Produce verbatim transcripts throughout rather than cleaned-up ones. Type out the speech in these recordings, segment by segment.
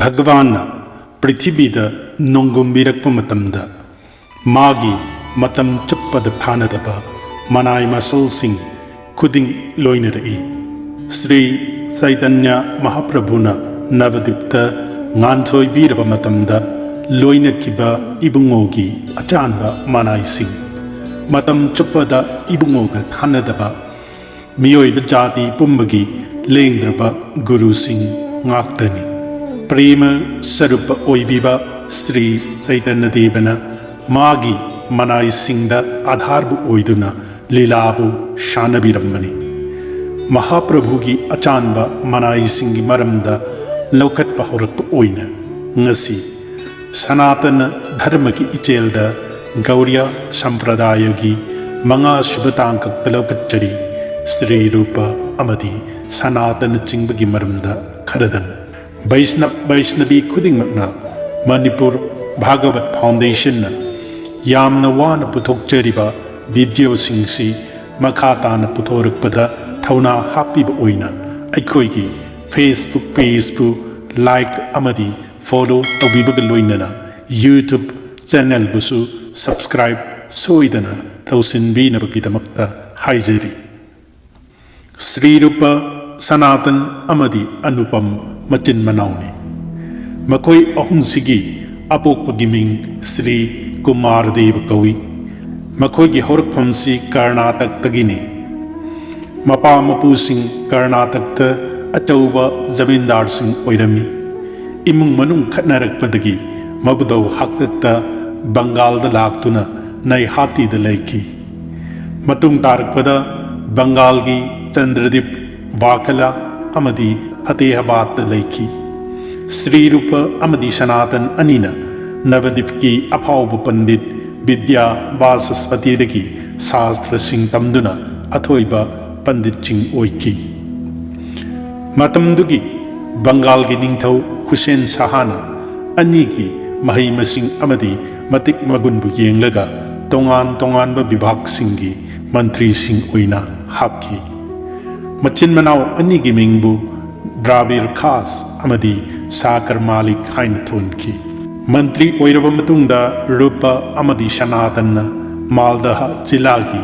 ꯚꯒꯋꯥꯟꯅ ꯄ꯭ꯔꯤꯊꯤꯕꯤꯗ ꯅꯣꯡꯒꯨꯝꯕꯤꯔꯛꯄ ꯃꯇꯝꯗ ꯃꯥꯒꯤ ꯃꯇꯝ ꯆꯨꯞꯄꯗ ꯊꯥꯅꯗꯕ ꯃꯅꯥꯏ ꯃꯁꯜꯁꯤꯡ ꯈꯨꯗꯤꯡ ꯂꯣꯏꯅꯔꯛꯏ꯫ ꯁ꯭ꯔꯤ ꯆꯩꯇꯟꯌ ꯃꯍꯥꯄ꯭ꯔꯚꯨꯅ ꯅꯕꯗꯤꯞꯇ ꯉꯥꯟꯊꯣꯏꯕꯤꯔꯕ ꯃꯇꯝꯗ ꯂꯣꯏꯅꯈꯤꯕ ꯏꯕꯨꯡꯉꯣꯒꯤ ꯑꯆꯥꯟꯕ ꯃꯅꯥꯏꯁꯤꯡ, ꯃꯇꯝ ꯆꯨꯞꯄꯗ ꯏꯕꯨꯡꯉꯣꯒ ꯊꯥꯅꯗꯕ ꯃꯤꯑꯣꯏꯕ ꯖꯥꯇꯤ ꯄꯨꯝꯕꯒꯤ ꯂꯦꯡꯗ꯭ꯔꯕ ꯒꯨꯔꯨꯁꯤꯡ ꯉꯥꯛꯇꯅꯤ꯫ ꯄ꯭ꯔꯦꯃ ꯁꯔꯨꯄ ꯑꯣꯏꯕꯤꯕ ꯁ꯭ꯔꯤ ꯆꯩꯇꯟꯌ ꯗꯦꯕꯅ ꯃꯥꯒꯤ ꯃꯅꯥꯏꯁꯤꯡꯗ ꯑꯥꯙꯥꯔꯕꯨ ꯑꯣꯏꯗꯨꯅ ꯂꯤꯂꯥꯕꯨ ꯁꯥꯟꯅꯕꯤꯔꯝꯕꯅꯤ꯫ ꯃꯍꯥꯄ꯭ꯔꯚꯨꯒꯤ ꯑꯆꯥꯟꯕ ꯃꯅꯥꯏꯁꯤꯡꯒꯤ ꯃꯔꯝꯗ ꯂꯧꯈꯠꯄ ꯍꯧꯔꯛꯄ ꯑꯣꯏꯅ ꯉꯁꯤ ꯁꯅꯥꯇꯅ ꯙꯔꯃꯒꯤ ꯏꯆꯦꯜꯗ ꯒꯧꯔꯤꯌ ꯁꯝꯄ꯭ꯔꯗꯥꯌꯒꯤ ꯃꯉꯥꯁꯨꯕ ꯇꯥꯡꯀꯛꯇ ꯂꯧꯈꯠꯆꯔꯤ꯫ ꯁ꯭ꯔꯤ ꯔꯨꯄ ꯑꯃꯗꯤ ꯁꯅꯥꯇꯅꯆꯤꯡꯕꯒꯤ ꯃꯔꯝꯗ ꯈꯔꯗꯪ꯫ ꯕꯩꯁꯅꯕ ꯕꯩꯁꯅꯕꯤ ꯈꯨꯗꯤꯡꯃꯛꯅ ꯃꯅꯤꯄꯨꯔ ꯚꯥꯒꯋꯠ ꯐꯥꯎꯟꯗꯦꯁꯟꯅ ꯌꯥꯝꯅ ꯋꯥꯅ ꯄꯨꯊꯣꯛꯆꯔꯤꯕ ꯚꯤꯗꯤꯑꯣꯁꯤꯡꯁꯤ ꯃꯈꯥ ꯇꯥꯅ ꯄꯨꯊꯣꯔꯛꯄꯗ ꯊꯧꯅꯥ ꯍꯥꯞꯄꯤꯕ ꯑꯣꯏꯅ ꯑꯩꯈꯣꯏꯒꯤ Facebook ꯄꯦꯖꯄꯨ ꯂꯥꯏꯛ ꯑꯃꯗꯤ ꯐꯣꯂꯣ ꯇꯧꯕꯤꯕꯒ ꯂꯣꯏꯅꯅ YouTube ꯆꯦꯅꯦꯜꯕꯨꯁꯨ ꯁꯕꯁꯀ꯭ꯔꯥꯏꯕ ꯁꯣꯏꯗꯅ ꯇꯧꯁꯤꯟꯕꯤꯅꯕꯒꯤꯗꯃꯛꯇ ꯍꯥꯏꯖꯔꯤ꯫ ꯁ꯭ꯔꯤ ꯔꯨꯄ, ꯁꯅꯥꯇꯟ ꯑꯃꯗꯤ ꯑꯅꯨꯄꯝ ꯃꯆꯤꯟ ꯃꯅꯥꯎꯅꯤ꯫ ꯃꯈꯣꯏ ꯑꯍꯨꯝꯁꯤꯒꯤ ꯑꯄꯣꯛꯄꯒꯤ ꯃꯤꯡ ꯁ꯭ꯔꯤ ꯀꯨꯃꯥꯔ ꯗꯦꯕ ꯀꯧꯏ꯫ ꯃꯈꯣꯏꯒꯤ ꯍꯧꯔꯛꯐꯝꯁꯤ ꯀꯔꯅꯥꯇꯛꯇꯒꯤꯅꯤ꯫ ꯃꯄꯥ ꯃꯄꯨꯁꯤꯡ ꯀꯔꯅꯥꯇꯛꯇ ꯑꯆꯧꯕ ꯖꯃꯤꯟꯗꯥꯔꯁꯤꯡ ꯑꯣꯏꯔꯝꯃꯤ꯫ ꯏꯃꯨꯡ ꯃꯅꯨꯡ ꯈꯠꯅꯔꯛꯄꯗꯒꯤ ꯃꯕꯨꯗꯧ ꯍꯥꯛꯇꯛꯇ ꯕꯪꯒꯥꯜꯗ ꯂꯥꯛꯇꯨꯅ ꯅꯩꯍꯥꯇꯤꯗ ꯂꯩꯈꯤ꯫ ꯃꯇꯨꯡ ꯇꯥꯔꯛꯄꯗ ꯕꯪꯒꯥꯜꯒꯤ ꯆꯟꯗ꯭ꯔꯗꯤꯞ, ꯋꯥꯈꯂꯥ ꯑꯃꯗꯤ ꯐꯇꯦꯍꯕꯥꯗꯇ ꯂꯩꯈꯤ꯫ ꯁ꯭ꯔꯤ ꯔꯨꯄ ꯑꯃꯗꯤ ꯁꯅꯥꯇꯟ ꯑꯅꯤꯅ ꯅꯕꯗꯤꯞꯀꯤ ꯑꯐꯥꯎꯕ ꯄꯟꯗꯤꯠ ꯕꯤꯗ꯭ꯌꯥ ꯕꯥꯆꯁꯄꯇꯤꯗꯒꯤ ꯁꯥꯁꯇ꯭ꯔꯁꯤꯡ ꯇꯝꯗꯨꯅ ꯑꯊꯣꯏꯕ ꯄꯟꯗꯤꯠꯁꯤꯡ ꯑꯣꯏꯈꯤ꯫ ꯃꯇꯝꯗꯨꯒꯤ ꯕꯪꯒꯥꯜꯒꯤ ꯅꯤꯡꯊꯧ ꯍꯨꯁꯦꯟ ꯁꯥꯍꯅ ꯑꯅꯤꯒꯤ ꯃꯍꯩ ꯃꯁꯤꯡ ꯑꯃꯗꯤ ꯃꯇꯤꯛ ꯃꯒꯨꯟꯕꯨ ꯌꯦꯡꯂꯒ ꯇꯣꯉꯥꯟ ꯇꯣꯉꯥꯟꯕ ꯕꯤꯚꯥꯒꯁꯤꯡꯒꯤ ꯃꯟꯇ꯭ꯔꯤꯁꯤꯡ ꯑꯣꯏꯅ ꯍꯥꯞꯈꯤ꯫ ꯃꯆꯤꯟ ꯃꯅꯥꯎ ꯑꯅꯤꯒꯤ ꯃꯤꯡꯕꯨ ꯗ꯭ꯔꯥꯕꯤꯔ ꯈꯥꯁ ꯑꯃꯗꯤ ꯁꯥꯀꯔ ꯃꯥꯂꯤꯛ ꯍꯥꯏꯅ ꯊꯣꯟꯈꯤ꯫ ꯃꯟꯇ꯭ꯔꯤ ꯑꯣꯏꯔꯕ ꯃꯇꯨꯡꯗ ꯔꯨꯄ ꯑꯃꯗꯤ ꯁꯅꯥꯇꯟꯅ ꯃꯥꯜꯗꯍ ꯖꯤꯂꯥꯒꯤ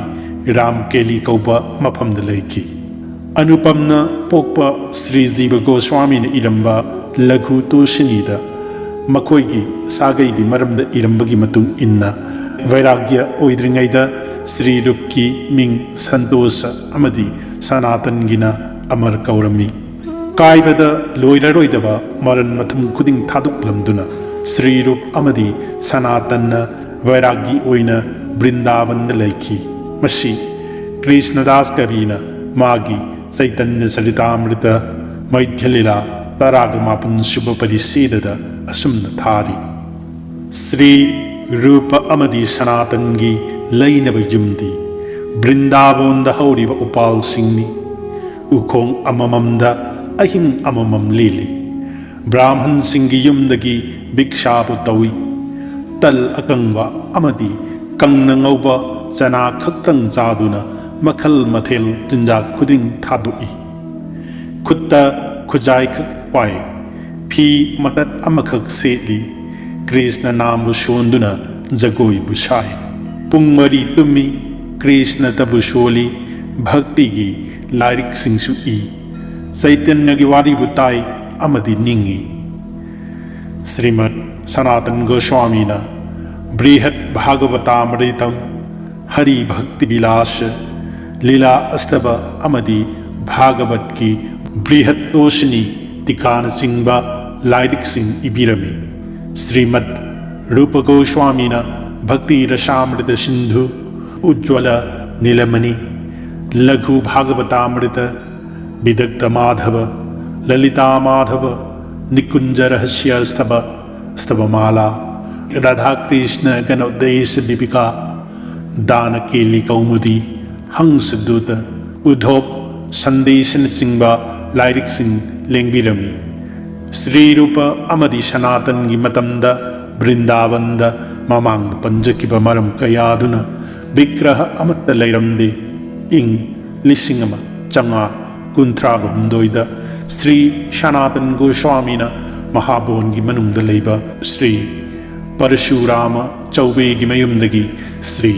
ꯔꯥꯝꯀꯦꯂꯤ ꯀꯧꯕ ꯃꯐꯝꯗ ꯂꯩꯈꯤ꯫ ꯑꯅꯨꯄꯝꯅ ꯄꯣꯛꯄ ꯁ꯭ꯔꯤ ꯖꯤꯕ ꯒꯣꯁ꯭ꯋꯥꯃꯤꯅ ꯏꯔꯝꯕ ꯂꯘꯨ ꯇꯣꯁꯤꯅꯤꯗ ꯃꯈꯣꯏꯒꯤ ꯁꯥꯒꯩꯒꯤ ꯃꯔꯝꯗ ꯏꯔꯝꯕꯒꯤ ꯃꯇꯨꯡ ꯏꯟꯅ, ꯚꯩꯔꯥꯒ꯭ꯌ ꯑꯣꯏꯗ꯭ꯔꯤꯉꯩꯗ ꯁ꯭ꯔꯤ ꯔꯨꯞꯀꯤ ꯃꯤꯡ ꯁꯟꯇꯣꯁ ꯑꯃꯗꯤ ꯁꯅꯥꯇꯟꯒꯤꯅ ꯑꯃꯔ ꯀꯧꯔꯝꯃꯤ꯫ ꯀꯥꯏꯕꯗ ꯂꯣꯏꯔꯔꯣꯏꯗꯕ ꯃꯔꯟ ꯃꯊꯨꯝ ꯈꯨꯗꯤꯡ ꯊꯥꯗꯣꯛꯂꯝꯗꯨꯅ ꯁ꯭ꯔꯤ ꯔꯨꯞ ꯑꯃꯗꯤ ꯁꯅꯥꯇꯟꯅ ꯚꯩꯔꯥꯒꯤ ꯑꯣꯏꯅ ꯕ꯭ꯔꯤꯟꯗꯥꯕꯟꯗ ꯂꯩꯈꯤ꯫ ꯃꯁꯤ ꯀ꯭ꯔꯤꯁꯅꯗꯥꯁ ꯀꯕꯤꯅ ꯃꯥꯒꯤ ꯆꯩꯇꯟꯌ ꯆꯔꯤꯇꯥꯃ꯭ꯔꯤꯇ ꯃꯩꯊ꯭ꯌꯂꯤꯂꯥ ꯇꯔꯥꯒ ꯃꯥꯄꯟ ꯁꯨꯕ ꯄꯔꯤꯁꯦꯗꯗ ꯑꯁꯨꯝꯅ ꯊꯥꯔꯤ: ꯁ꯭ꯔꯤ ꯔꯨꯄ ꯑꯃꯗꯤ ꯁꯅꯥꯇꯟꯒꯤ ꯂꯩꯅꯕ ꯌꯨꯝꯗꯤ ꯕ꯭ꯔꯤꯟꯗꯥꯕꯣꯟꯗ ꯍꯧꯔꯤꯕ ꯎꯄꯥꯜꯁꯤꯡꯅꯤ꯫ ꯎꯈꯣꯡ ꯑꯃꯃꯝꯗ ꯑꯍꯤꯡ ꯑꯃꯃꯝ ꯂꯦꯜꯂꯤ꯫ ꯕ꯭ꯔꯥꯍꯃꯟꯁꯤꯡꯒꯤ ꯌꯨꯝꯗꯒꯤ ꯚꯤꯛꯁꯥꯕꯨ ꯇꯧꯏ꯫ ꯇꯜ ꯑꯀꯪꯕ ꯑꯃꯗꯤ ꯀꯪꯅ ꯉꯧꯕ ꯆꯅꯥ ꯈꯛꯇꯪ ꯆꯥꯗꯨꯅ ꯃꯈꯜ ꯃꯊꯦꯜ ꯆꯤꯟꯖꯥꯛ ꯈꯨꯗꯤꯡ ꯊꯥꯗꯣꯛꯏ꯫ ꯈꯨꯠꯇ ꯈꯨꯖꯥꯏꯈꯛ ꯄꯥꯏ꯫ ꯐꯤ ꯃꯇꯠ ꯑꯃꯈꯛ ꯁꯦꯠꯂꯤ꯫ ꯀ꯭ꯔꯤꯁꯅ ꯅꯥꯝꯕꯨ ꯁꯣꯟꯗꯨꯅ ꯖꯒꯣꯏꯕꯨ ꯁꯥꯏ꯫ ꯄꯨꯡ ꯃꯔꯤ ꯇꯨꯝꯃꯤ꯫ ꯀ꯭ꯔꯤꯁꯅꯇꯕꯨ ꯁꯣꯜꯂꯤ꯫ ꯚꯛꯇꯤꯒꯤ ꯂꯥꯏꯔꯤꯛꯁꯤꯡꯁꯨ ꯏ꯫ ꯆꯩꯇꯟꯌꯒꯤ ꯋꯥꯔꯤꯕꯨ ꯇꯥꯏ ꯑꯃꯗꯤ ꯅꯤꯡꯏ꯫ ꯁ꯭ꯔꯤꯃꯠ ꯁꯅꯥꯇꯟ ꯒꯣꯁ꯭ꯋꯥꯃꯤꯅ ꯕ꯭ꯔꯤꯍꯠ ꯚꯥꯒꯕꯇꯥꯃ꯭ꯔꯤꯇꯝ, ꯍꯔꯤ ꯚꯛꯇꯤ ꯕꯤꯂꯥꯁ, ꯂꯤꯂꯥ ꯑꯁꯇꯕ ꯑꯃꯗꯤ ꯚꯥꯒꯕꯠꯀꯤ ꯕ꯭ꯔꯤꯍꯠꯇꯣꯁꯤꯅꯤ ꯇꯤꯀꯥꯅꯆꯤꯡꯕ ꯂꯥꯏꯔꯤꯛꯁꯤꯡ ꯏꯕꯤꯔꯝꯃꯤ꯫ ꯁ꯭ꯔꯤꯃꯠ ꯔꯨꯄ ꯒꯣꯁ꯭ꯋꯥꯃꯤꯅ ꯚꯛꯇꯤ ꯔꯁꯥꯃ꯭ꯔꯤꯇ ꯁꯤꯟꯙꯨ, ꯎꯖ꯭ꯋꯂ ꯅꯤꯂꯃꯅꯤ, ꯂꯘꯨ ꯚꯥꯒꯕꯇꯥꯃ꯭ꯔꯤꯇ, ꯕꯤꯗꯛꯇ ꯃꯥꯙꯕ, ꯂꯂꯤꯇꯥ ꯃꯥꯙꯕ, ꯅꯤꯀꯨꯟꯖ ꯔꯍꯁ꯭ꯌ ꯁ꯭ꯇꯕ, ꯁ꯭ꯇꯕꯃꯥꯂꯥ, ꯔꯥꯙꯥ ꯀ꯭ꯔꯤꯁꯅ ꯒꯅꯣꯗꯦꯁ ꯗꯤꯄꯤꯀꯥ, ꯗꯥꯅ ꯀꯦꯂꯤ ꯀꯧꯃꯨꯗꯤ, ꯍꯪꯁꯗꯨꯇ, ꯎꯙꯣꯞ ꯁꯟꯗꯦꯁꯅꯆꯤꯡꯕ ꯂꯥꯏꯔꯤꯛꯁꯤꯡ ꯂꯦꯡꯕꯤꯔꯝꯃꯤ꯫ ꯁ꯭ꯔꯤ ꯔꯨꯄ ꯑꯃꯗꯤ ꯁꯅꯥꯇꯟꯒꯤ ꯃꯇꯝꯗ ꯕ꯭ꯔꯤꯟꯗꯥꯕꯟꯗ ꯃꯃꯥꯡꯗ ꯄꯟꯖꯈꯤꯕ ꯃꯔꯝ ꯀꯌꯥꯗꯨꯅ ꯕꯤꯒ꯭ꯔꯍ ꯑꯃꯠꯇ ꯂꯩꯔꯝꯗꯦ꯫ ꯏꯪ ꯂꯤꯁꯤꯡ ꯑꯃ ꯆꯥꯝꯃꯉꯥ ꯀꯨꯟꯊ꯭ꯔꯥꯒ ꯍꯨꯝꯗꯣꯏꯗ ꯁ꯭ꯔꯤ ꯁꯅꯥꯇꯟ ꯒꯣꯁ꯭ꯋꯥꯃꯤꯅ ꯃꯍꯥꯕꯣꯟꯒꯤ ꯃꯅꯨꯡꯗ ꯂꯩꯕ ꯁ꯭ꯔꯤ ꯄꯔꯁꯨꯔꯥꯃ ꯆꯧꯕꯦꯒꯤ ꯃꯌꯨꯝꯗꯒꯤ ꯁ꯭ꯔꯤ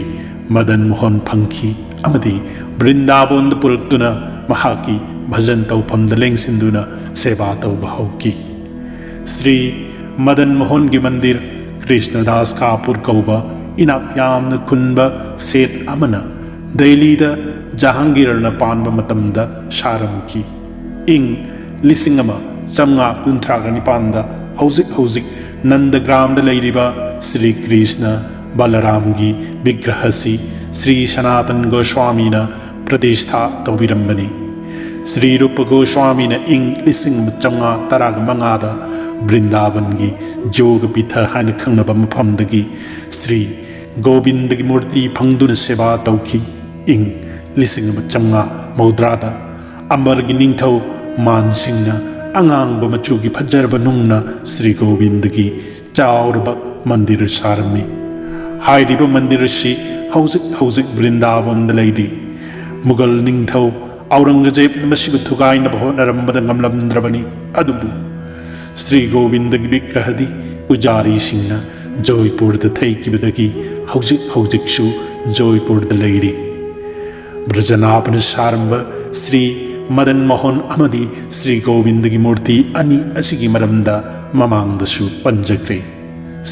ꯃꯗꯟ ꯃꯣꯍꯟ ꯐꯪꯈꯤ ꯑꯃꯗꯤ ꯕ꯭ꯔꯤꯟꯗꯥꯕꯣꯟꯗ ꯄꯨꯔꯛꯇꯨꯅ ꯃꯍꯥꯛꯀꯤ ꯚꯖꯟ ꯇꯧꯐꯝꯗ ꯂꯦꯡꯁꯤꯟꯗꯨꯅ ꯁꯦꯕꯥ ꯇꯧꯕ ꯍꯧꯈꯤ꯫ ꯁ꯭ꯔꯤ ꯃꯗꯟ ꯃꯣꯍꯟꯒꯤ ꯃꯟꯗꯤꯔ, ꯀ꯭ꯔꯤꯁꯅꯗꯥꯁ ꯀꯥꯄꯨꯔ ꯀꯧꯕ ꯏꯅꯥꯛ ꯌꯥꯝꯅ ꯈꯨꯟꯕ ꯁꯦꯠ ꯑꯃꯅ ꯗꯦꯜꯂꯤꯗ ꯖꯍꯥꯡꯒꯤꯔꯅ ꯄꯥꯟꯕ ꯃꯇꯝꯗ ꯁꯥꯔꯝꯈꯤ꯫ ꯏꯪ ꯂꯤꯁꯤꯡ ꯑꯃ ꯆꯥꯝꯃꯉꯥ ꯀꯨꯟꯊ꯭ꯔꯥꯒ ꯅꯤꯄꯥꯟꯗ ꯍꯧꯖꯤꯛ ꯍꯧꯖꯤꯛ ꯅꯟꯗꯒ꯭ꯔꯥꯝꯗ ꯂꯩꯔꯤꯕ ꯁ꯭ꯔꯤ ꯀ꯭ꯔꯤꯁꯅ ꯕꯂꯔꯥꯝꯒꯤ ꯕꯤꯒ꯭ꯔꯍꯁꯤ ꯁ꯭ꯔꯤ ꯁꯅꯥꯇꯟ ꯒꯣꯁ꯭ꯋꯥꯃꯤꯅ ꯄ꯭ꯔꯇꯤꯁꯊꯥ ꯇꯧꯕꯤꯔꯝꯕꯅꯤ꯫ ꯁ꯭ꯔꯤ ꯔꯨꯄ ꯒꯣꯁ꯭ꯋꯥꯃꯤꯅ ꯏꯪ ꯂꯤꯁꯤꯡ ꯑꯃ ꯆꯥꯝꯃꯉꯥ ꯇꯔꯥꯒ ꯃꯉꯥꯗ ꯕ꯭ꯔꯤꯟꯗꯥꯕꯟꯒꯤ ꯖꯣꯒ ꯄꯤꯊ ꯍꯥꯏꯅ ꯈꯪꯅꯕ ꯃꯐꯝꯗꯒꯤ ꯁ꯭ꯔꯤ ꯒꯣꯕꯤꯟꯗꯒꯤ ꯃꯨꯔꯇꯤ ꯐꯪꯗꯨꯅ ꯁꯦꯕꯥ ꯇꯧꯈꯤ꯫ ꯏꯪ ꯂꯤꯁꯤꯡ ꯑꯃ ꯆꯥꯝꯃꯉꯥ ꯃꯧꯗ꯭ꯔꯥꯗ ꯑꯝꯕꯔꯒꯤ ꯅꯤꯡꯊꯧ ꯃꯥꯟ ꯁꯤꯡꯅ ꯑꯉꯥꯡꯕ ꯃꯆꯨꯒꯤ ꯐꯖꯔꯕ ꯅꯨꯡꯅ ꯁ꯭ꯔꯤ ꯒꯣꯕꯤꯟꯗꯒꯤ ꯆꯥꯎꯔꯕ ꯃꯟꯗꯤꯔ ꯁꯥꯔꯝꯃꯤ꯫ ꯍꯥꯏꯔꯤꯕ ꯃꯟꯗꯤꯔ ꯑꯁꯤ ꯍꯧꯖꯤꯛ ꯍꯧꯖꯤꯛ ꯕ꯭ꯔꯤꯟꯗꯥꯕꯟꯗ ꯂꯩꯔꯤ꯫ ꯃꯨꯒꯜ ꯅꯤꯡꯊꯧ ꯑꯧꯔꯪꯒꯖꯦꯕꯅ ꯃꯁꯤꯕꯨ ꯊꯨꯒꯥꯏꯅꯕ ꯍꯣꯠꯅꯔꯝꯕꯗ ꯉꯝꯂꯝꯗ꯭ꯔꯕꯅꯤ, ꯑꯗꯨꯕꯨ ꯁ꯭ꯔꯤ ꯒꯣꯕꯤꯟꯗꯒꯤ ꯕꯤꯒ꯭ꯔꯍꯗꯤ ꯄꯨꯖꯥꯔꯤꯁꯤꯡꯅ ꯖꯣꯏꯄꯨꯔꯗ ꯊꯩꯈꯤꯕꯗꯒꯤ ꯍꯧꯖꯤꯛ ꯍꯧꯖꯤꯛꯁꯨ ꯖꯣꯏꯄꯨꯔꯗ ꯂꯩꯔꯤ꯫ ꯕ꯭ꯔꯖꯅꯥꯚꯅ ꯁꯥꯔꯝꯕ ꯁ꯭ꯔꯤ ꯃꯗꯟ ꯃꯣꯍꯟ ꯑꯃꯗꯤ ꯁ꯭ꯔꯤ ꯒꯣꯕꯤꯟꯗꯒꯤ ꯃꯨꯔꯇꯤ ꯑꯅꯤ ꯑꯁꯤꯒꯤ ꯃꯔꯝꯗ ꯃꯃꯥꯡꯗꯁꯨ ꯄꯟꯖꯈ꯭ꯔꯦ꯫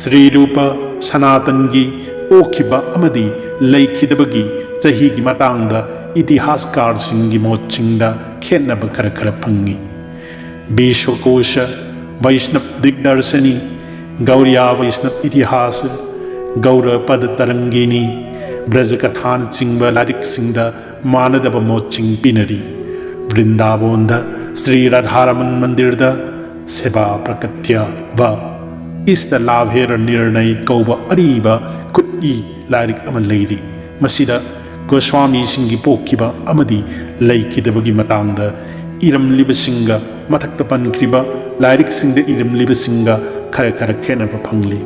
ꯁ꯭ꯔꯤ ꯔꯨꯄ ꯁꯅꯥꯇꯟꯒꯤ ꯄꯣꯛꯈꯤꯕ ꯑꯃꯗꯤ ꯂꯩꯈꯤꯗꯕꯒꯤ ꯆꯍꯤꯒꯤ ꯃꯇꯥꯡꯗ ꯏꯇꯤꯍꯥꯁꯀꯥꯔꯁꯤꯡꯒꯤ ꯃꯣꯠꯁꯤꯡꯗ ꯈꯦꯠꯅꯕ ꯈꯔ ꯈꯔ ꯐꯪꯏ꯫ ꯕꯤꯁ꯭ꯋꯀꯣꯁ, ꯕꯩꯁ꯭ꯅꯕ ꯗꯤꯒꯗꯔꯁꯅꯤ, ꯒꯧꯔꯤꯌꯥ ꯕꯩꯁ꯭ꯅꯕ ꯏꯇꯤꯍꯥꯁ, ꯒꯧꯔ ꯄꯗ ꯇꯔꯪꯒꯤꯅꯤ, ꯕ꯭ꯔꯖ ꯀꯊꯥꯅꯆꯤꯡꯕ ꯂꯥꯏꯔꯤꯛꯁꯤꯡꯗ ꯃꯥꯟꯅꯗꯕ ꯃꯣꯠꯁꯤꯡ ꯄꯤꯅꯔꯤ꯫ ꯕ꯭ꯔꯤꯟꯗꯥꯕꯣꯟꯗ ꯁ꯭ꯔꯤ ꯔꯥꯙꯥꯔꯃꯟ ꯃꯟꯗꯤꯔꯗ ꯁꯦꯕꯥ ꯄ꯭ꯔꯀꯠꯌ ꯚ ꯏꯁꯇ ꯂꯥꯚꯦꯔ ꯅꯤꯔꯅꯩ ꯀꯧꯕ ꯑꯔꯤꯕ ꯈꯨꯠꯏ ꯂꯥꯏꯔꯤꯛ ꯑꯃ ꯂꯩꯔꯤ꯫ ꯃꯁꯤꯗ ꯒꯣꯁ꯭ꯋꯥꯃꯤꯁꯤꯡꯒꯤ ꯄꯣꯛꯈꯤꯕ ꯑꯃꯗꯤ ꯂꯩꯈꯤꯗꯕꯒꯤ ꯃꯇꯥꯡꯗ ꯏꯔꯝꯂꯤꯕꯁꯤꯡꯒ ꯃꯊꯛꯇ ꯄꯟꯈ꯭ꯔꯤꯕ ꯂꯥꯏꯔꯤꯛꯁꯤꯡꯗ ꯏꯔꯝꯂꯤꯕꯁꯤꯡꯒ ꯈꯔ ꯈꯔ ꯈꯦꯠꯅꯕ ꯐꯪꯂꯤ꯫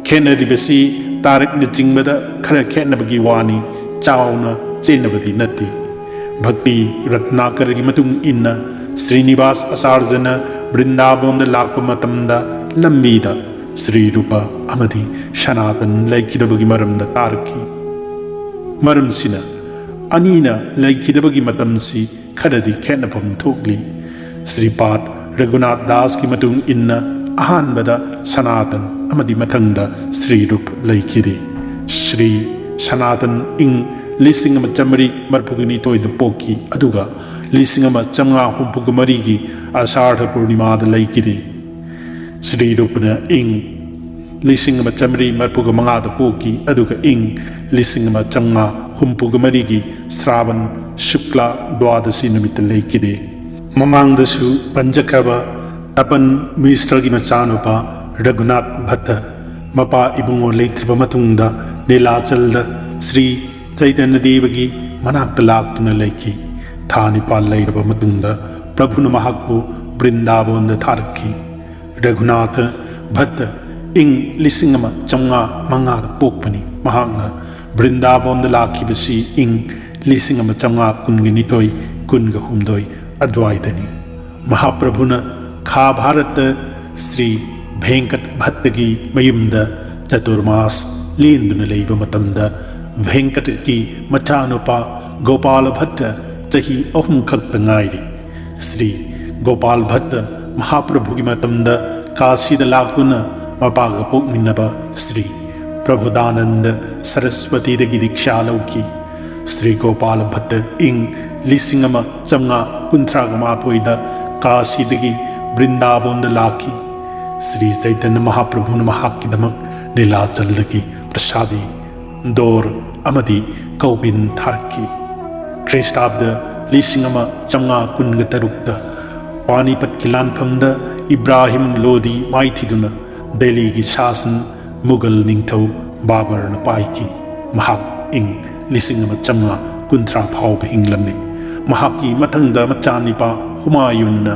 ꯈꯦꯠꯅꯔꯤꯕꯁꯤ ꯇꯥꯔꯤꯛꯅꯆꯤꯡꯕꯗ ꯈꯔ ꯈꯦꯠꯅꯕꯒꯤ ꯋꯥꯅꯤ, ꯆꯥꯎꯅ ꯆꯦꯟꯅꯕꯗꯤ ꯅꯠꯇꯦ꯫ ꯚꯛꯇꯤ ꯔꯠꯅꯥꯀꯔꯒꯤ ꯃꯇꯨꯡ ꯏꯟꯅ ꯁ꯭ꯔꯤꯅꯤꯕꯥꯁ ꯑꯆꯥꯔꯖꯅ ꯕ꯭ꯔꯤꯟꯗꯥꯕꯣꯟꯗ ꯂꯥꯛꯄ ꯃꯇꯝꯗ ꯂꯝꯕꯤꯗ ꯁ꯭ꯔꯤ ꯔꯨꯄ ꯑꯃꯗꯤ ꯁꯅꯥꯇꯟ ꯂꯩꯈꯤꯗꯕꯒꯤ ꯃꯔꯝꯗ ꯇꯥꯔꯛꯈꯤ꯫ ꯃꯔꯝꯁꯤꯅ ꯑꯅꯤꯅ ꯂꯩꯈꯤꯗꯕꯒꯤ ꯃꯇꯝꯁꯤ ꯈꯔꯗꯤ ꯈꯦꯠꯅꯐꯝ ꯊꯣꯛꯂꯤ꯫ ꯁ꯭ꯔꯤꯄꯥꯗ ꯔꯘꯨꯅꯥꯊ ꯗꯥꯁꯀꯤ ꯃꯇꯨꯡ ꯏꯟꯅ ꯑꯍꯥꯟꯕꯗ ꯁꯅꯥꯇꯟ ꯑꯃꯗꯤ ꯃꯊꯪꯗ ꯁ꯭ꯔꯤ ꯔꯨꯞ ꯂꯩꯈꯤꯗꯦ꯫ ꯁ꯭ꯔꯤ ꯁꯅꯥꯇꯟ ꯏꯪ ꯂꯤꯁꯤꯡ ꯑꯃ ꯆꯥꯃꯔꯤ ꯃꯔꯤꯐꯨꯒ ꯅꯤꯊꯣꯏꯗ ꯄꯣꯛꯈꯤ, ꯑꯗꯨꯒ ꯂꯤꯁꯤꯡ ꯑꯃ ꯆꯥꯃꯉꯥ ꯍꯨꯝꯐꯨꯒ ꯃꯔꯤꯒꯤ ꯑꯁꯥꯔꯙ ꯄꯨꯔꯅꯤꯃꯥꯗ ꯂꯩꯈꯤꯗꯦ꯫ ꯁ꯭ꯔꯤ ꯔꯨꯞꯅ ꯏꯪ ꯂꯤꯁꯤꯡ ꯑꯃ ꯆꯥꯃꯔꯤ ꯃꯔꯤꯐꯨꯒ ꯃꯉꯥꯗ ꯄꯣꯛꯈꯤ, ꯑꯗꯨꯒ ꯏꯪ ꯂꯤꯁꯤꯡ ꯑꯃ ꯆꯥꯃꯉꯥ ꯍꯨꯝꯐꯨꯒ ꯃꯔꯤꯒꯤ ꯁ꯭ꯔꯥꯕꯟ ꯁꯨꯛꯂꯥ ꯗ꯭ꯋꯥꯗꯁꯤ ꯅꯨꯃꯤꯠꯇ ꯂꯩꯈꯤꯗꯦ꯫ ꯃꯃꯥꯡꯗꯁꯨ ꯄꯟꯖꯈ꯭ꯔꯕ ꯇꯄꯟ ꯃꯤꯁ꯭ꯔꯒꯤ ꯃꯆꯥꯅꯨꯄꯥ ꯔꯘꯨꯅꯥꯊ ꯚꯠꯇ ꯃꯄꯥ ꯏꯕꯨꯡꯉꯣ ꯂꯩꯇ꯭ꯔꯕ ꯃꯇꯨꯡꯗ ꯅꯤꯂꯥꯆꯜꯗ ꯁ꯭ꯔꯤ ꯆꯩꯇꯟꯌ ꯗꯦꯕꯒꯤ ꯃꯅꯥꯛꯇ ꯂꯥꯛꯇꯨꯅ ꯂꯩꯈꯤ꯫ ꯊꯥ ꯅꯤꯄꯥꯜ ꯂꯩꯔꯕ ꯃꯇꯨꯡꯗ ꯄ꯭ꯔꯚꯨꯅ ꯃꯍꯥꯛꯄꯨ ꯕ꯭ꯔꯤꯟꯗꯥꯕꯣꯟꯗ ꯊꯥꯔꯛꯈꯤ꯫ ꯔꯘꯨꯅꯥꯊ ꯚꯠꯇ ꯏꯪ ꯂꯤꯁꯤꯡ ꯑꯃ ꯆꯥꯃꯉꯥ ꯃꯉꯥꯗ ꯄꯣꯛꯄꯅꯤ꯫ ꯃꯍꯥꯛꯅ ꯕ꯭ꯔꯤꯟꯗꯥꯕꯣꯟꯗ ꯂꯥꯛꯈꯤꯕꯁꯤ ꯏꯪ ꯂꯤꯁꯤꯡ ꯑꯃ ꯆꯥꯃꯉꯥ ꯀꯨꯟꯒ ꯅꯤꯊꯣꯏ, ꯀꯨꯟꯒ ꯍꯨꯝꯗꯣꯏ ꯑꯗꯨꯋꯥꯏꯗꯅꯤ꯫ ꯃꯍꯥꯄ꯭ꯔꯚꯨꯅ ꯈꯥ ꯚꯥꯔꯠꯇ ꯁ꯭ꯔꯤ ꯚꯦꯡꯀꯠ ꯚꯠꯇꯒꯤ ꯃꯌꯨꯝꯗ ꯆꯇꯨꯔꯃꯥꯁ ꯂꯦꯟꯗꯨꯅ ꯂꯩꯕ ꯃꯇꯝꯗ, ꯚꯦꯡꯀꯠꯀꯤ ꯃꯆꯥꯅꯨꯄꯥ ꯒꯣꯄꯥꯂ ꯚꯠꯇ ꯆꯍꯤ ꯑꯍꯨꯝ ꯈꯛꯇ ꯉꯥꯏꯔꯤ꯫ ꯁ꯭ꯔꯤ ꯒꯣꯄꯥꯜ ꯚꯠꯇ ꯃꯍꯥꯄ꯭ꯔꯚꯨꯒꯤ ꯃꯇꯝꯗ ꯀꯥꯁꯤꯗ ꯂꯥꯛꯇꯨꯅ ꯃꯄꯥꯒ ꯄꯣꯛꯃꯤꯟꯅꯕ ꯁ꯭ꯔꯤ ꯄ꯭ꯔꯕꯣꯙꯥꯅꯟꯗ ꯁꯔꯁ꯭ꯋꯇꯤꯗꯒꯤ ꯗꯤꯛꯁꯥ ꯂꯧꯈꯤ꯫ ꯁ꯭ꯔꯤ ꯒꯣꯄꯥꯜ ꯚꯠꯇ ꯏꯪ ꯂꯤꯁꯤꯡ ꯑꯃ ꯆꯥꯃꯉꯥ ꯀꯨꯟꯊ꯭ꯔꯥꯒ ꯃꯥꯊꯣꯏꯗ ꯀꯥꯁꯤꯗꯒꯤ ꯕ꯭ꯔꯤꯟꯗꯥꯕꯣꯟꯗ ꯂꯥꯛꯈꯤ꯫ ꯁ꯭ꯔꯤ ꯆꯩꯇꯟꯌ ꯃꯍꯥꯄ꯭ꯔꯚꯨꯅ ꯃꯍꯥꯛꯀꯤꯗꯃꯛ ꯅꯤꯂꯥꯆꯜꯗꯒꯤ ꯄ꯭ꯔꯁꯥꯗꯤ, ꯗꯣꯔ ꯑꯃꯗꯤ ꯀꯧꯕꯤꯟ ꯊꯥꯔꯛꯈꯤ꯫ ꯈ꯭ꯔꯤꯁꯇꯥꯕꯗ ꯂꯤꯁꯤꯡ ꯑꯃ ꯆꯥꯃꯉꯥ ꯀꯨꯟꯒ ꯇꯔꯨꯛꯇ ꯄꯥꯅꯤꯄꯠꯀꯤ ꯂꯥꯟꯐꯝꯗ ꯏꯕ꯭ꯔꯥꯍꯤꯝ ꯂꯣꯗꯤ ꯃꯥꯏꯊꯤꯗꯨꯅ ꯗꯦꯜꯂꯤꯒꯤ ꯁꯥꯁꯟ ꯃꯨꯒꯜ ꯅꯤꯡꯊꯧ ꯕꯥꯕꯔꯅ ꯄꯥꯏꯈꯤ꯫ ꯃꯍꯥꯛ ꯏꯪ ꯂꯤꯁꯤꯡ ꯑꯃ ꯆꯥꯃꯉꯥ ꯀꯨꯟꯊ꯭ꯔꯥ ꯐꯥꯎꯕ ꯍꯤꯡꯂꯝꯃꯤ꯫ ꯃꯍꯥꯛꯀꯤ ꯃꯊꯪꯗ ꯃꯆꯥꯅꯤꯄꯥ ꯍꯨꯃꯥꯌꯨꯟꯅ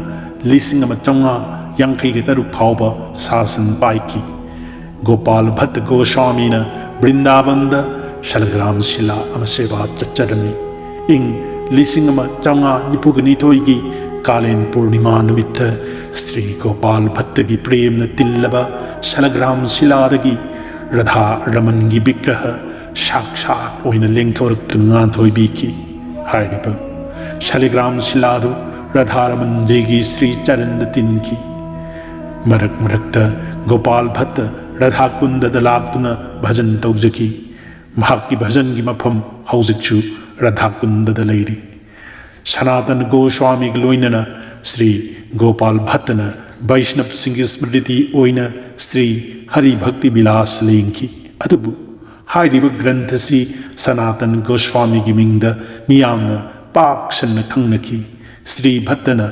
ꯂꯤꯁꯤꯡ ꯑꯃ ꯆꯥꯃꯉꯥ ꯌꯥꯡꯈꯩꯒ ꯇꯔꯨꯛ ꯐꯥꯎꯕ ꯁꯥꯁꯟ ꯄꯥꯏꯈꯤ꯫ ꯒꯣꯄꯥꯜ ꯚꯠꯇ ꯒꯣꯁ꯭ꯋꯥꯃꯤꯅ ꯕ꯭ꯔꯤꯟꯗꯥꯕꯟꯗ ꯁꯂꯒ꯭ꯔꯥꯝ ꯁꯤꯂꯥ ꯑꯃ ꯁꯦꯕꯥ ꯆꯠꯆꯔꯝꯃꯤ꯫ ꯏꯪ ꯂꯤꯁꯤꯡ ꯑꯃ ꯆꯥꯃꯉꯥ ꯅꯤꯐꯨꯒ ꯅꯤꯊꯣꯏꯒꯤ ꯀꯥꯂꯦꯟ ꯄꯨꯔꯅꯤꯃꯥ ꯅꯨꯃꯤꯠꯇ ꯁ꯭ꯔꯤ ꯒꯣꯄꯥꯜ ꯚꯠꯇꯒꯤ ꯄ꯭ꯔꯦꯝꯅ ꯇꯤꯜꯂꯕ ꯁꯂꯒ꯭ꯔꯥꯝ ꯁꯤꯂꯥꯗꯒꯤ ꯔꯥꯙꯥ ꯔꯃꯟꯒꯤ ꯕꯤꯒ꯭ꯔꯍ ꯁꯥꯛꯁꯥꯠ ꯑꯣꯏꯅ ꯂꯦꯡꯊꯣꯔꯛꯇꯨꯅ ꯉꯥꯟꯊꯣꯏꯕꯤꯈꯤ꯫ ꯍꯥꯏꯔꯤꯕ ꯁꯂꯒ꯭ꯔꯥꯝ ꯁꯤꯂꯥꯗꯨ ꯔꯥꯙꯥ ꯔꯃꯟ ꯖꯤꯒꯤ ꯁ꯭ꯔꯤ ꯆꯔꯟꯗ ꯇꯤꯟꯈꯤ꯫ ꯃꯔꯛ ꯃꯔꯛꯇ ꯒꯣꯄꯥꯜ ꯚꯠꯇ ꯔꯥꯙꯥ ꯀꯨꯟꯗꯗ ꯂꯥꯛꯇꯨꯅ ꯚꯖꯟ ꯇꯧꯖꯈꯤ꯫ ꯃꯍꯥꯛꯀꯤ ꯚꯖꯟꯒꯤ ꯃꯐꯝ ꯍꯧꯖꯤꯛꯁꯨ ꯔꯥꯙꯥ ꯀꯨꯟꯗꯗ ꯂꯩꯔꯤ꯫ ꯁꯅꯥꯇꯟ ꯒꯣꯁ꯭ꯋꯥꯃꯤꯒ ꯂꯣꯏꯅꯅ ꯁ꯭ꯔꯤ ꯒꯣꯄꯥꯜ ꯚꯠꯇꯅ ꯕꯩꯁꯅꯕꯁꯤꯡꯒꯤ ꯁ꯭ꯃ꯭ꯔꯤꯇꯤ ꯑꯣꯏꯅ ꯁ꯭ꯔꯤ ꯍꯔꯤ ꯚꯛꯇꯤ ꯕꯤꯂꯥꯁ ꯂꯦꯡꯈꯤ꯫ ꯑꯗꯨꯕꯨ ꯍꯥꯏꯔꯤꯕ ꯒ꯭ꯔꯟꯊꯁꯤ ꯁꯅꯥꯇꯟ ꯒꯣꯁ꯭ꯋꯥꯃꯤꯒꯤ ꯃꯤꯡꯗ ꯃꯤꯌꯥꯝꯅ ꯄꯥꯛ ꯁꯟꯅ ꯈꯪꯅꯈꯤ꯫ ꯁ꯭ꯔꯤ ꯚꯠꯇꯅ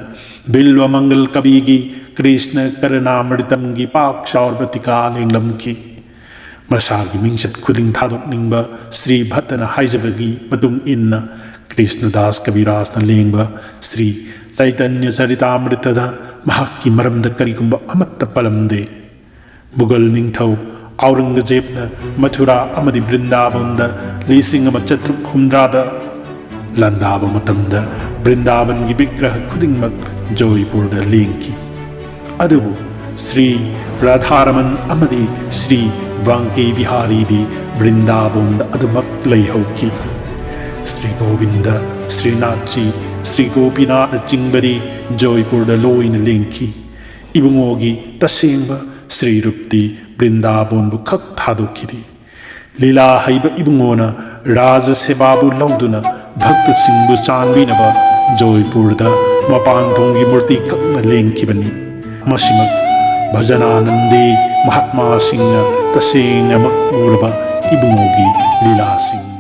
ꯕꯤꯜꯋ ꯃꯪꯒꯜ ꯀꯕꯤꯒꯤ ꯀ꯭ꯔꯤꯁꯅ ꯀꯔꯅꯥꯃ꯭ꯔꯤꯇꯝꯒꯤ ꯄꯥꯛ ꯆꯥꯎꯔꯕ ꯇꯤꯀꯥ ꯂꯦꯡꯂꯝꯈꯤ꯫ ꯃꯁꯥꯒꯤ ꯃꯤꯡꯆꯠ ꯈꯨꯗꯤꯡ ꯊꯥꯗꯣꯛꯅꯤꯡꯕ ꯁ꯭ꯔꯤ ꯚꯠꯇꯅ ꯍꯥꯏꯖꯕꯒꯤ ꯃꯇꯨꯡ ꯏꯟꯅ ꯀ꯭ꯔꯤꯁꯅꯗꯥꯁ ꯀꯕꯤꯔꯥꯖꯅ ꯂꯦꯡꯕ ꯁ꯭ꯔꯤ ꯆꯩꯇꯟꯌ ꯆꯔꯤꯇꯥꯃ꯭ꯔꯤꯇꯗ ꯃꯍꯥꯛꯀꯤ ꯃꯔꯝꯗ ꯀꯔꯤꯒꯨꯝꯕ ꯑꯃꯠꯇ ꯄꯜꯂꯝꯗꯦ꯫ ꯃꯨꯒꯜ ꯅꯤꯡꯊꯧ ꯑꯧꯔꯪꯒꯖꯦꯕꯅ ꯃꯊꯨꯔꯥ ꯑꯃꯗꯤ ꯕ꯭ꯔꯤꯟꯗꯥꯕꯟꯗ ꯂꯤꯁꯤꯡ ꯑꯃ ꯆꯥꯇ꯭ꯔꯨꯛ ꯍꯨꯝꯗ꯭ꯔꯥꯗ ꯂꯥꯟꯗꯥꯕ ꯃꯇꯝꯗ ꯕ꯭ꯔꯤꯟꯗꯥꯕꯟꯒꯤ ꯕꯤꯒ꯭ꯔꯍ ꯈꯨꯗꯤꯡꯃꯛ ꯖꯣꯏꯄꯨꯔꯗ ꯂꯦꯡꯈꯤ꯫ ꯑꯗꯨꯕꯨ ꯁ꯭ꯔꯤ ꯔꯥꯙꯥꯔꯃꯟ ꯑꯃꯗꯤ ꯁ꯭ꯔꯤ ꯕꯥꯡꯀꯦ ꯕꯤꯍꯥꯔꯤꯗꯤ ꯕ꯭ꯔꯤꯟꯗꯥꯕꯟꯗ ꯑꯗꯨꯃꯛ ꯂꯩꯍꯧꯈꯤ꯫ ꯁ꯭ꯔꯤ ꯒꯣꯕꯤꯟꯗ, ꯁ꯭ꯔꯤꯅꯥꯊꯖꯤ, ꯁ꯭ꯔꯤ ꯒꯣꯄꯤꯅꯥꯊꯅꯆꯤꯡꯕꯗꯤ ꯖꯣꯏꯄꯨꯔꯗ ꯂꯣꯏꯅ ꯂꯦꯡꯈꯤ꯫ ꯏꯕꯨꯡꯉꯣꯒꯤ ꯇꯁꯦꯡꯕ ꯁ꯭ꯔꯤ ꯔꯨꯞꯇꯤ ꯕ꯭ꯔꯤꯟꯗꯥꯕꯣꯟꯕꯨ ꯈꯛ ꯊꯥꯗꯣꯛꯈꯤꯗꯦ꯫ ꯂꯤꯂꯥ ꯍꯩꯕ ꯏꯕꯨꯡꯉꯣꯅ ꯔꯥꯖ ꯁꯦꯕꯥꯕꯨ ꯂꯧꯗꯨꯅ ꯚꯛꯇꯁꯤꯡꯕꯨ ꯆꯥꯟꯕꯤꯅꯕ ꯖꯣꯏꯄꯨꯔꯗ ꯃꯄꯥꯟ ꯊꯣꯡꯒꯤ ꯃꯨꯔꯇꯤ ꯈꯛꯅ ꯂꯦꯡꯈꯤꯕꯅꯤ꯫ ꯃꯁꯤꯃꯛ ꯚꯖꯅꯥꯅꯟꯗꯤ ꯃꯍꯥꯠꯃꯥꯁꯤꯡꯅ ꯇꯁꯦꯡꯅꯃꯛ ꯎꯔꯕ ꯏꯕꯨꯡꯉꯣꯒꯤ ꯂꯤꯂꯥꯁꯤꯡ꯫